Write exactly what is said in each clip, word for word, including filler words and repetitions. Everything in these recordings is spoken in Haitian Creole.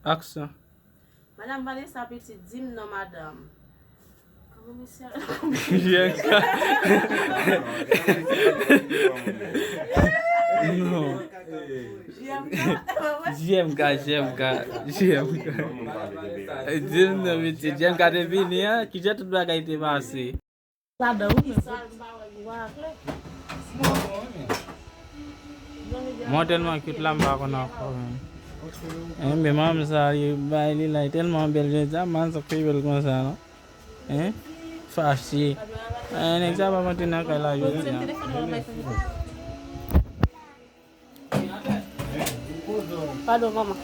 Aksyon. Madanm Vanessa, pitit, di m non, madanm. Kòman mesye a? J M K. Non. J M K, J M K, J M K. Di m non, pitit. J M K te vini, an? Kijan tout bagay te pase? Ladan, wi, men. Mwen tèlman cute la, m pa konn ankò, men. Enben, manm sa, li bay li la, li tèlman bèl jodi a, man sa k fè bèl konsa, non? Hein? Fache. Hein, nèg sa pa antre nan kay la jodi a. Padon, manman.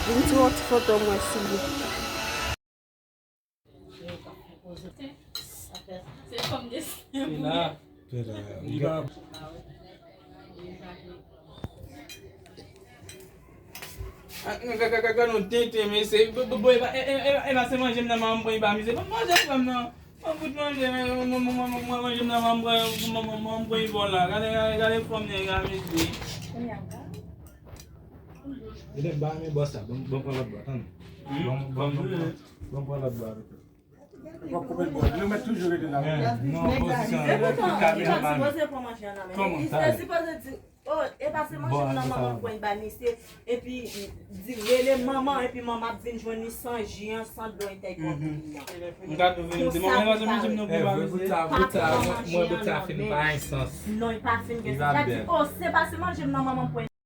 Vin ti yon ti foto mwen, silvouplè. Se fanm de. Gade yon tenten, mesye. Bon, bon, bon, e pa, e, e, e, e pa se manje m nan manman m pran, e pa mizè. Bon, manje m pran nan. Mwen fout manje, mwen, mwen, mwen, mwen, manje m nan manman m pran, manman m pran, bon la. Gade, gade, gade fanm nèg la, mesye. Genlè m pa renmen bò sa. Bon, bon, pran lòt bò, tann. Bon, bon, bon, bon, bon, pran lòt bò avèk ou. W ap koupe l bò. Nou mèt toujou rete la. Non, pozisyon an, kameraman. Sipoze pran manje an nan men. Kòman? Li sipoze di, oh, e pa se manje m nan manman m pran ba misye. Epi, di, rele manman, epi manman ap vin jwenn li san ji an, san dlo, e tèy kòm li an. M ka tou vin di manman, e pa se manje m nan pran ba misye. Bout sa, bout sa, mwen bout sa fin pa gen sans. Non, li pa fin gen sans. L ap di, oh, se pa se manje m nan manman m pran.